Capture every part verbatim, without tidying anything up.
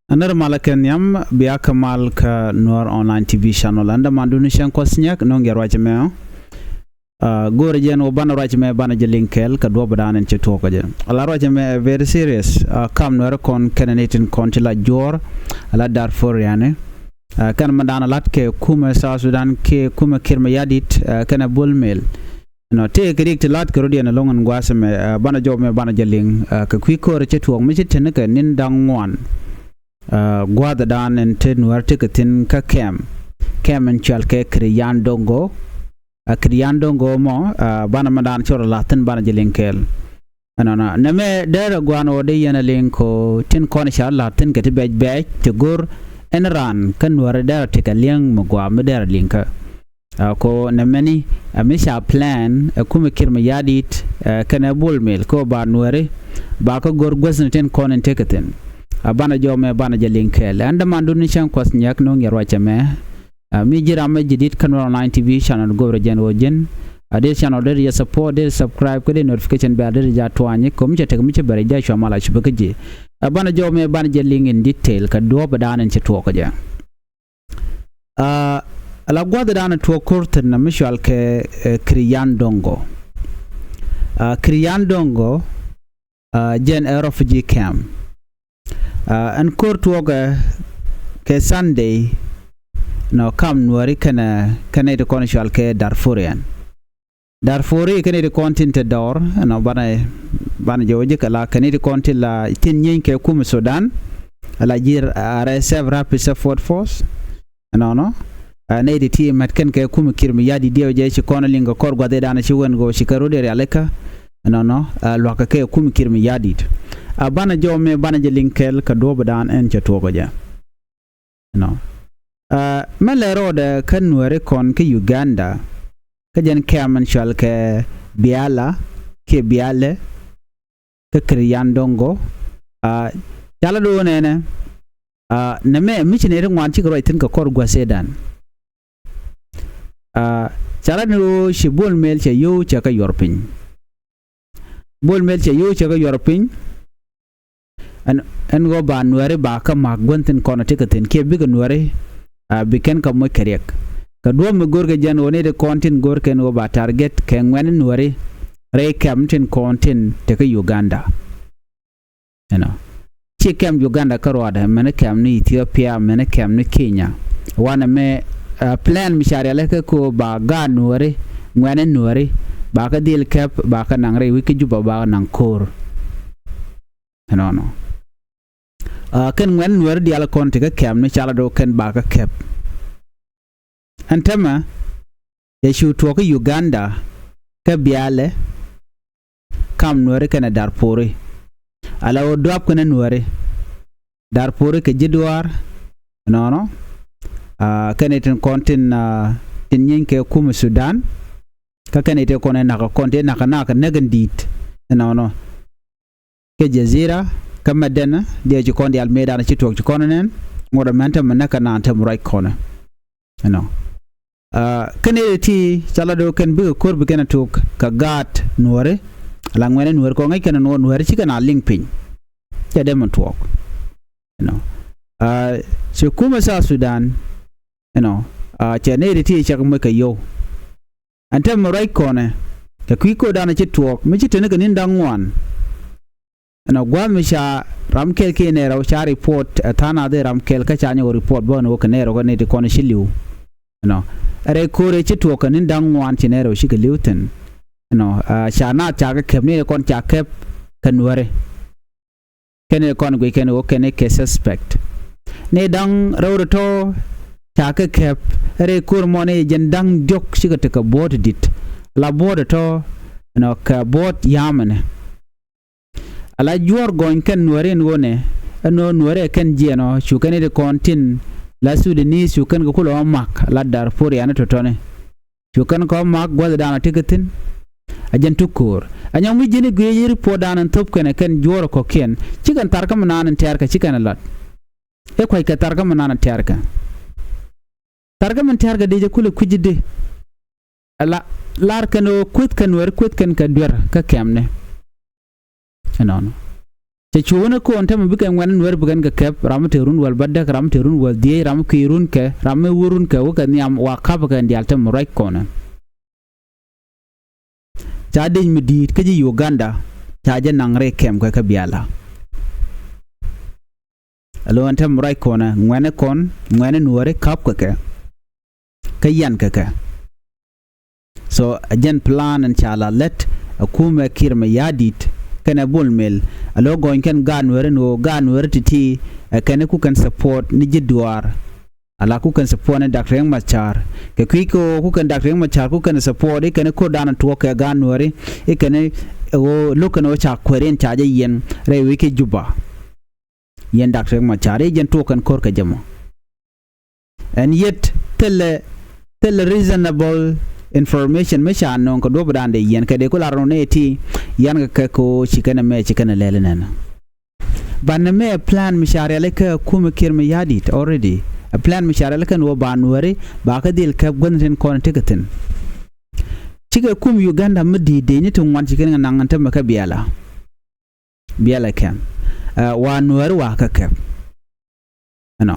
Ɛn nɛr malä kɛ nhiam bia kɛ mal kä Nuɛr Online T V channel. Ɛn dämandun Cäŋ Kuɔth Nyak nöŋ yɛ ruac ɛmɛ. Aa, go̱o̱rɛ jɛn ɣöö banɛ ruac ɛmɛ banɛ jɛ liŋ kɛɛl kɛ duɔ̱ɔ̱p ëëdan ɛn cɛ tuɔɔk kä jɛ. Ala ruac ɛmɛ ɛ very serious. Aa, kam Nuɛri kɔn kɛnɛ nɛy tin kɔn ti la juɔ̱ɔ̱r ala Darfuriani. Aa, kɛn mɛndan lat kɛ kumɛ South Sudan kiɛ kumɛ Kiir Mayardit, aa, kɛnɛ Bol Mel. Ɛnɔ tëëkɛ rik ti la̱tkɛ rɔ̱diɛn ɛlɔ̱ŋ ɛn gua̱a̱th ɛmɛ, aa, banɛ jɔw ɛmɛ banɛ jɛ liŋ, aa, kɛ kui̱ köörä cä tuɔɔk mi ci te ni kɛ ni̱n da̱ŋ ŋuan. Aa, gua̱a̱thdan ɛn te Nuɛr tekɛ thi̱n kä kɛm, kɛm ɛn cɔal kɛ Kirian Dongo. Aa, Kirian Dongo mɔ, aa, banɛ mɛndan cä rɔ la̱th thi̱n banɛ jɛ liŋ kɛɛl. Ɛnɔnɔ nɛmɛ derɛ gua̱a̱n ɣöö dee yɛn a liŋ kɛ ɣöö tin kɔn ca la̱th thi̱n kɛ ti bɛc bɛc ti go̱r ɛn raan kä Nuɛri derɛ tekɛ li̱eŋ mi gua̱a̱ mi derɛ liŋ kä. Aa, kɛ ɣöö nɛmɛni, aa, mi ca plan ɛ kumɛ Kiir Mayardit, aa, kɛnɛ Bol Mel kɛ ɣöö ba Nuɛri ba kä go̱r guäthni tin kɔn in tekɛ thi̱n. Aa, banɛ jɔw ɛmɛ banɛ jɛ liŋ kɛɛl. Ɛn dämandun Cäŋ Kuɔth Nyak nöŋ yɛ ruac ɛmɛ. Aa, mi ji̱ ram mi ji̱ di̱t kä Nuɛr Online T V channel go̱o̱rɛ jɛn ɣöö ji̱n, aa, dee channel dee yɛ support, dee subscribe kä dee notification bell dee ja̱ tuany kɛ ɣöö mi cɛ tek mi cɛ bɛr ja̱ cua mal a cupä kä ji̱. Aa, banɛ jɔw ɛmɛ banɛ jɛ liŋ in detail kɛ duɔ̱ɔ̱p ëëdan ɛn cɛ tuɔɔk kä jɛ. Aa, ala gua̱a̱thdan tuɔɔk ko̱r thi̱n mi cɔal kɛ, ɛ, Kirian Dongo. Aa, Kirian Dongo, aa, jɛn ɛ refugee camp. Aa, ɛn ko̱r tuɔɔkɛ kɛ Sunday, nɔ kam Nuɛri kɛnɛ, kɛnɛ ti kɔn cɔal kɛ Darfurian. Darfuri kɛnɛ ti kɔn tin te dɔɔr, ɛnɔ banɛ, banɛ jɛ wä ji̱ kɛ la kɛnɛ ti kɔn tin la tin nyieeny kɛ kumɛ Sudan, la ji̱ R S F, Rapid Support Force. Ɛnɔnɔ, aa, nɛy ti ti mɛt kɛn kɛ kumɛ Kiir Mayardit diɛw jɛ ci kɔn liŋ kɛ kɔr gua̱th ëëdan ci wen ɣöö ci kɛ rot ɛ rialikä. Ɛnɔnɔ, aa, lua̱kä kɛ kumɛ Kiir Mayardit. Aa, banɛ jɔw ɛmɛ banɛ jɛ liŋ kɛɛl kɛ duɔ̱ɔ̱p ëëdan ɛn cɛ tuɔɔk kä jɛ. Ɛnɔ. Aa, mɛ lɛ rɔɔdɛ kä Nuɛri kɔn kä Uganda. Kä jɛn kɛm ɛn cɔal kɛ Biala kiɛ Bialɛ. Kä Kirian Dongo. Aa, calä do̱o̱ nɛnɛ. Aa, nɛmɛ mi ci nɛy ti ŋuan cikɛ ruac thi̱n kɛ kɔr gua̱th ëëdan. Aa, calä ni ɣöö ci Bol Mel cɛ yio̱w cɛ kɛ yuɔr piny. Bol Mel cɛ yio̱w cɛ kɛ yuɔr piny. Ɛn, ɛn ɣöö ba Nuɛri ba kä ma̱k gua̱n thi̱n kɔn a tekɛ thi̱n kiɛ bikɛ Nuɛri, aa, bi kɛn kɛ moc kɛ riɛk. Kɛ duɔ̱ɔ̱p mi go̱o̱rkɛ jɛn ɣöö nɛy ti kɔn tin go̱o̱rkɛn ɣöö ba target kɛ ŋuɛ̈ni Nuɛri rɛy kɛm tin kɔn tin te kä Uganda. Ɛnɔ. Ci kɛm Uganda kä ruaadɛ, mɛni kɛm ni Ethiopia, mɛni kɛm ni Kenya. Wanɛ mɛ, aa, plan mi ca rialikä kɛ ɣöö ba gaat Nuɛri, ŋuɛ̈ni Nuɛri, ba kä dhil kɛp, ba kä naŋ rɛy wec kä Juba, ba kä naŋ ko̱r. Ɛnɔnɔ. Aa, kɛn ŋuɛ̈ni Nuɛri diaal kɔn ti kä kɛm ni calä do̱o̱ kɛn ba kä kɛp. Ɛn täämɛ, cɛ cu tuɔɔk kä Uganda, kä Bialɛ, kam Nuɛri kɛnɛ Darpuri. Ala ɣöö dua̱a̱p kɛnɛ Nuɛri. Darpuri kɛ ji̱ duaar, ɛnɔnɔ. Aa, kɛnɛ tin kɔn tin, aa, tin nyieeny kɛ kumɛ Sudan. Kä kɛnɛ tin kɔn in nakä kɔn tin nakä nakä näk in di̱i̱t, ɛnɔnɔ. Kɛ Jazira, kä Madɛnä, diɛ ci kɔn diaal mëëdan ci tuɔɔk ci kɔn nɛn, ŋuɔ̱t ɛmɛn täämɛ näk kɛ naan täämɛ ruac kɔn. Ɛnɔ. Aa, kɛn ëë ti, calä do̱o̱ kɛn bikɛ ko̱r bi kɛn a tuɔɔk kɛ gaat Nuɛri, ala ŋuɛ̈ni Nuɛri kɔn ŋäc kɛn a nuɔɔr Nuɛri cikɛ na liŋ piny. Cɛ dee mɛ tuɔɔk. Ɛnɔ. Aa, ci kumɛ South Sudan, ɛnɔ, aa, cɛ nɛy ti ti cak mɛ kɛ yio̱w. Ɛn täämɛ ruac kɔnɛ, kɛ kui̱ ko̱o̱dan ci tuɔɔk, mi ci te ni kɛ ni̱n da̱ŋ ŋuan. Ɛnɔ gua̱a̱th mi ca ram kɛl kiɛ nɛy rɛw ca report, ɛ, tha̱a̱ŋ nath i̱ ram kɛl kä ca nyɔk report bä ni wä kɛ nɛy rɛw kä nɛy ti kɔn ci li̱w. Ɛnɔ. Rɛy ko̱r ëë ci tuɔɔk kɛ ni̱n da̱ŋ ŋuan ci nɛy rɛw cikɛ li̱w thi̱n. Ɛnɔ, aa, ca naath ca kɛ kɛp ni kɔn ca kɛp kɛ Nuɛri. Kɛn i̱ kɔn guic kɛn i̱ wä kɛn i̱ kɛ suspect. Ni da̱ŋ rɛw rɛ tɔ̱ ca kɛ kɛp rɛy ko̱r mɔ ni jɛn da̱ŋ diɔ̱k cikɛ tekɛ buɔ̱ɔ̱t di̱t. La buɔ̱ɔ̱t tɔ̱, ɛnɔ, kɛ buɔ̱ɔ̱t ya̱a̱mɛnɛ. Ala juɔ̱ɔ̱r gɔny kɛn Nuɛri ɛn ɣöö nɛ, ɛn ɣöö Nuɛri ɛ kɛn jiɛɛn ɔ, cu kɛn i̱ ti kɔn tin, la Sudanese cu kɛn kɛ kulɛ ɔ mak, la Darpuriani tɔ̱tɔ̱ni. Cu kɛn kɔ mak gua̱thdan a tekɛ thi̱n. A jɛn ti ko̱o̱r. A nyɔk mi ji̱n i̱ guic i̱ report dan in thop kɛn ɛ kɛn juɔ̱ɔ̱r ɛ kɔ̱kiɛn. Ci kɛn thar kä mi naan in tɛ̈rkɛ ci kɛn ɛ lat. I̱ kua̱ckɛ thar kä mi naan in tɛ̈rkɛ. Thar kä mi tɛ̈rkɛ dee jɛ kulɛ kui̱c i̱di. Ala lar kɛn ɣöö kueth kɛn Nuɛri kueth kɛn kɛ duer kä kɛmni. Ɛnɔnɔ. Ɛ cuɔ̱ɔ̱ŋ ni kɔn täämɛ bikɛ ŋuɛ̈tni Nuäär bikɛn kɛ kɛp, ram mi te run wäl bädäk, ram mi te run wäl dhieec, ram mi kiɛ run kɛ, ram mi wä run kɛ, wä kɛ nhiam, wa ka̱pkɛ diaal täämɛ ruac kɔnɛ. Ca dec mi di̱i̱t kä ji̱ Uganda, ca jɛ naŋ rɛy kɛm kɛ kä Biala. Ɛ lo̱n täämɛ ruac kɔnɛ, ŋuɛ̈tni kɔn, ŋuɛ̈tni Nuääri ka̱pkɛ kɛ, kä yiankɛ kɛ. So ɛ jɛn plan in ca la lät ɛ kumɛ Kiir Mayardit kɛnɛ Bol Mel. Ɛ lo̱ gɔ̱ny kɛn gaat Nuääri ni ɣöö gaat Nuääri ti̱ti̱ ɛ kɛn ku kɛn support ni ji̱ duaar. Ala ku kɛn support ni Doctor Riek Machar. Kɛ kui̱ kä ɣöö ku kɛn Doctor Riek Machar ku kɛn support i̱ kɛn ko̱r dan tuɔɔk kɛ gaat Nuääri i̱ kɛn ɛ ɣöö lo̱k kɛn ɣöö ca kuɛɛr in ca jɛ yiɛn rɛy wec kä Juba. Yɛn Doctor Riek Machar i̱ jɛn tuɔɔk kɛn ko̱r kɛ jɛ mɔ. And yet thilɛ, thilɛ reasonable information mi ca nööŋ kɛ duɔ̱pdan dee yiɛn kɛ dee ku lar nɔ nɛy ti yiɛn kɛ kɛ ko ci kɛn ɛmɛ ci kɛn ɛ lɛl inɛn. Banɛ mɛ plan mi ca riali kä kumɛ Kiir Mayardit already. Ɛ plan mi ca riali kɛn wä ba Nuääri ba kä dhil kɛp gua̱n tin kɔn tekɛ thi̱n. Cikɛ kum Uganda mi di̱i̱t dee ni ti ŋuan ci kɛn kɛ naŋ ɛn tämɛ kä Biala. Biala kɛm. Ɛ, wa Nuääri wa kä kɛp. Ɛnɔ.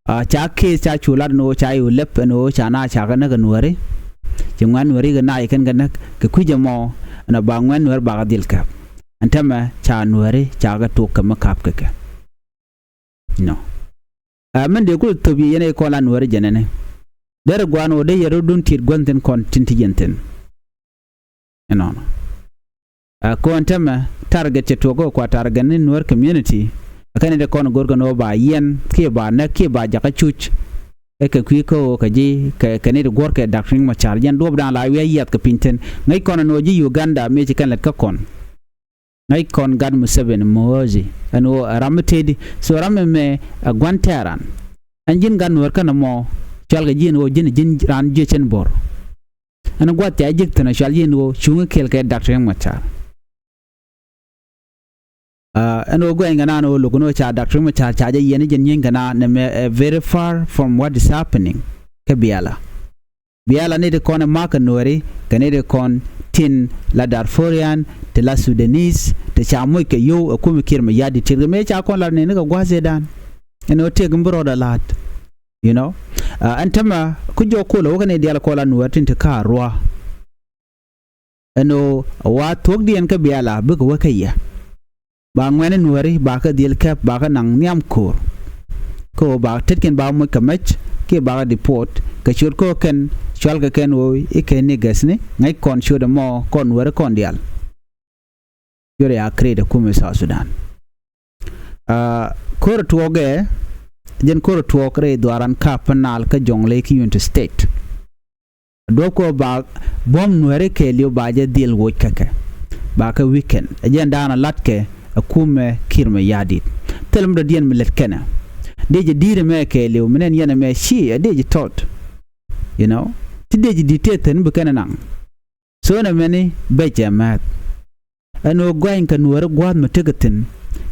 Ɛ, ca case ca cu lat ɛn ɣöö ca i̱ wä lɛp ɛn ɣöö ca na ca kɛ näk ɛ Nuääri. Ci ŋuɛ̈tni Nuääri kɛ na ci kɛn kɛ näk kɛ kui̱c ɛmɔ ɛnɔ ba ŋuɛ̈tni Nuääri ba kɛ dhil kɛp. Ɛn tämɛ ca Nuääri ca kɛ tuɔɔk kɛ mi ka̱pkɛ kɛ. Nɔ. Ɛ, min dee kulɛ thöp yɛ yɛn ɛ kɔn la Nuääri jɛn ɛnɛ. Derɛ gua̱a̱n ɣöö dee yɛ rɔ̱dun ti̱i̱t gua̱n thi̱n kɔn tin ti yɛn thi̱n. Ɛnɔnɔ. Ɛ, kɔn tämɛ target cɛ tuɔɔk kä kua target ni Nuer community. Ɛ kɛn i̱ dee kɔn go̱r kɛn ɣöö ba yiɛn kiɛ ba näk kiɛ ba jakä cuc. Ɛ kɛ kui̱ kä ɣöö kɛ ji̱ kɛ, kɛ ni ti guɔ̱r kɛ Doctor Riek Machar jɛn duɔ̱ɔ̱pdan la wi̱i̱ a yiath kɛ piny thi̱n. Ŋäc kɔn ɛn ɣöö ji̱ Uganda mëë ci kɛn lät kä kɔn. Ŋäc kɔn gat Museveni Muhoozi ɛn ɣöö ɛ ram mi tëëdi. So ram ɛmɛ ɛ gua̱n tɛ̈ran. Ɛn ji̱n gat Nuäär känɛ mɔ cual kɛ ji̱ ɛn ɣöö ji̱n ji̱n raan ji̱ cɛn bo̱r. Ɛn gua̱th ca ji̱k thi̱n ɛ cual ji̱ ɛn ɣöö cuŋä kɛɛl kɛ Doctor Riek Machar. Ɛ, ɛn ɣöö guɛny kɛ naan ɣöö lo̱k ɛn ɣöö ca Doctor Riek Machar ca jɛ yiɛn i̱ jɛn nyieeny kɛ naan nɛmɛ ɛ very far from what is happening kä Biala. Biala ni ti kɔn ɛ ma̱a̱k kɛ Nuääri kɛ ni ti kɔn tin la Darfurian ti la Sudanese ti ca moc kɛ yio̱w ɛ kumɛ Kiir Mayardit ti kɛ mëë ca kɔn la nɛni kɛ gua̱a̱th ëëdan. Ɛn ɣöö tëëk mi bi rɔɔdɛ la̱a̱t. You know. Ɛ, ɛn tämɛ ku jɔk kolɛ wä kɛ ni diaal kɔn la Nuäär tin ti ka̱a̱r rua̱a̱. Ɛn ɣöö wa thuɔ̱kdiɛn kä Biala bikɛ wä kä yɛ. Ba ŋuɛ̈tni Nuääri ba kä dhil kɛp ba kä naŋ nhiam ko̱o̱r. Kä ɣöö ba tetkiɛn ba moc kɛ mɛc kiɛ ba kä deport kɛ ciöt kä kɛn cual kɛ kɛn ɣöö i̱ kɛ ni gɛ̈thni ŋäc kɔn ciöt ɛmɔ kɔn Nuääri kɔn diaal. Ciöt ɛ ya create ɛ kumɛ South Sudan. Ɛ, ko̱r tuɔɔkɛ jɛn ko̱r tuɔɔk rɛy dhuaaran ka̱p Nal kä Jonglei kä Unity State. Duɔ̱p kɔ ba buɔ̱m Nuääri kɛɛliw ba jɛ dhil woc kä kɛ. Ba kɛ weekend ɛ jɛn daanɔ latkɛ ɛ kumɛ Kiir Mayardit. Thil mi dɔ̱diɛn mi lät kɛnɛ. Dee jɛ di̱i̱t ɛmɛ kɛɛliw mi nɛn yɛn ɛmɛ ci ɛ dee jɛ tɔt. You know. Ti dee jɛ di̱i̱t tëë thi̱n bi kɛnɛ naŋ. So nɛmɛni bɛ cɛ mɛth. Ɛn ɣöö gua̱ny kɛ Nuääri gua̱a̱th mi tekɛ thi̱n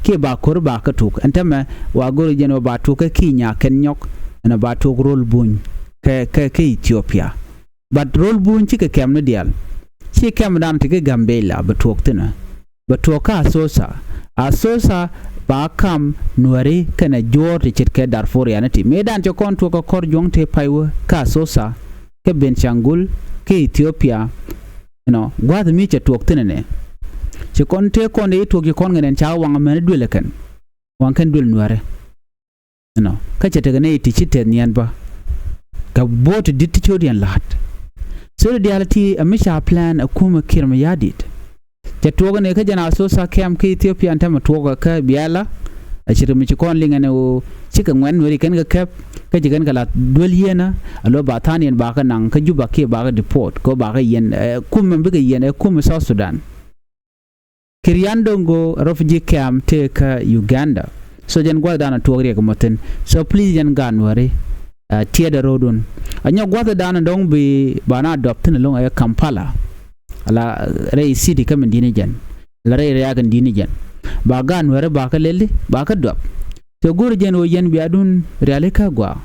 kiɛ ba ko̱r ba kä tuk. Ɛn täämɛ wa go̱r jɛn ɣöö ba tuk kä Kenya kɛn nyɔk ɛn ɣöö ba tuk Rol Buny kɛ, kɛ, kɛ Ethiopia. But Rol Buny cikɛ kɛm ni diaal. Ci kɛm dan ti kä Gambela bɛ tuɔɔk thi̱n ɛ. Bɛ tuɔɔk kä Asosa. Asosa ba kam Nuääri kɛnɛ juɔ̱ɔ̱r ti ce̱tkɛ Darfurian ti. Mëëdan cɛ kɔn tuɔɔk kɛ kɔr juɔ̱ŋ tëë pay wä kä Asosa, kä Benshangul, kä Ethiopia. You know, gua̱a̱th mi cɛ tuɔɔk thi̱n ɛnɛ. Ci kɔn tëë kɔn dee tuɔɔk ci kɔn kɛ nɛn ca waŋ mɛn duël ɛ kɛn. Waŋ kɛn duël Nuäärɛ. You know, kä cɛ tekɛ nɛy ti ci tɛth niɛn bä. Kɛ bo̱o̱t ti di̱t ti cio̱diɛn la̱a̱t. So ti diaal ti ɛ mi ca plan ɛ kumɛ Kiir Mayardit. Cɛ tuɔɔk ɛnɛ kä jɛn Asosa kɛm kä Ethiopia ɛn täämɛ tuɔɔk ɛ kä Biala. Ɛ ci ri mi ci kɔn liŋ ɛnɛ ɣöö cikɛ ŋuɛ̈tni Nuääri kɛn kɛ kɛp kä ci kɛn kɛ la duel yieenä. Alo ba tha̱a̱n yɛn ba kɛ naŋ kä Juba kiɛ ba kɛ deport kɛ ɣöö ba kɛ yiɛn ɛ kumɛ bikɛ yiɛn ɛ kumɛ South Sudan. Kiryandongo refugee camp tëë kä Uganda. So jɛn gua̱thdan a tuɔɔk riɛk mɔ thi̱n. So please jɛn gaat Nuääri, ɛ, tiɛɛdɛ ro̱o̱dun. A nyɔk gua̱thdan a dɔ̱ŋ bi ba na dɔp thi̱n ɛlɔ̱ŋ ɛ Kampala. Ala rɛy city kä min di̱t ni jɛn. Ala rɛy rɛ̈ɛ̈k in di̱t ni jɛn. Ba gaat Nuääri ba kä lɛli, ba kä dɔp. Cɛ go̱r jɛn ɣöö yɛn biadun rialikä gɔaa.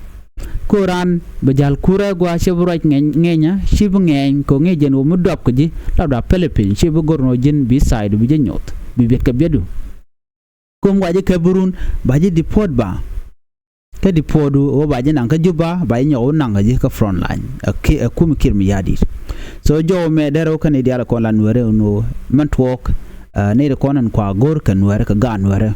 Ko̱ raan bɛ ja̱l kurɛ gɔaa, ci bi ruac ŋɛny, ŋɛnyä, ci bi ŋɛny kɛ ŋi̱i̱c jɛn ɣöö mi duap kɛ ji̱ la duap Philippine, ci bi go̱r nɔ ji̱n bi side bi jɛ nyoth bi biɛt kɛ biɛtdu. Kum gua ji̱ kɛ burun ba ji̱ deport ba. Kä deport ɣöö ba ji̱ naŋ kä Juba ba ji̱ nyɔk wä naŋ kä ji̱ kä front line. Ɛ kumi Kiir Mayardit. So jɔw mɛ derɛ wä kä ni diaal kɔn la Nuɛrɛ wä ni ɣöö mɛn tuɔɔk. Ni ri kɔn in kua go̱r kɛ Nuɛrɛ kɛ gaat Nuɛrɛ.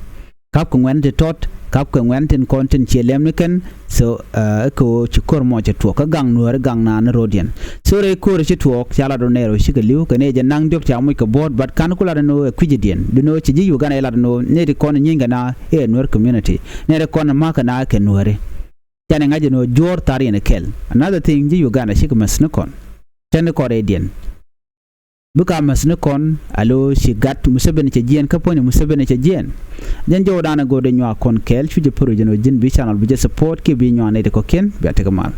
Kap kɛ ŋuɛn ti tɔt kap kɛ ŋuɛn tin kɔn tin ciɛ lɛm ni kɛn. So ɛ kɛ ɣöö ci ko̱r mɔ cɛ tuɔɔk kä gaŋ Nuɛrɛ gaŋ naan ni ro̱diɛn. So rɛy ko̱r ci tuɔɔk ca lat wä nɛɛr wä cikɛ li̱w kɛ ni jɛ naŋ diɔ̱k ca muc kɛ buɔ̱ɔ̱t, but kan ku lat ni ɣöö ɛ kui̱c diɛn duni ɣöö ci ji̱ Uganda ɛ lat ni ɣöö ni ri kɔn nyieny kɛ na ɛ Nuɛr community. Ni ri kɔn ma̱k kɛ na kɛ Nuɛri. Can ɛ ŋa̱c ni ɣöö juɔ̱ɔ̱r thar yɛn ɛ kɛl. Another thing ji̱ Uganda cikɛ mäth ni kɔn. Tɛn ni kɔn rɛydiɛn. Bikɛ mäth ni kɔn a lo̱ ci gat Museveni cɛ jiɛɛn kä puɔ̱ny Museveni cɛ jiɛɛn. Jɛn jɔwdan a go̱o̱r dee nyuak kɔn kɛɛl cu jɛ pär wi̱c jɛn ɣöö ji̱n bi channel bi jɛ support kiɛ bi nyuak nɛy ti kɔ̱kiɛn bia tekɛ mal.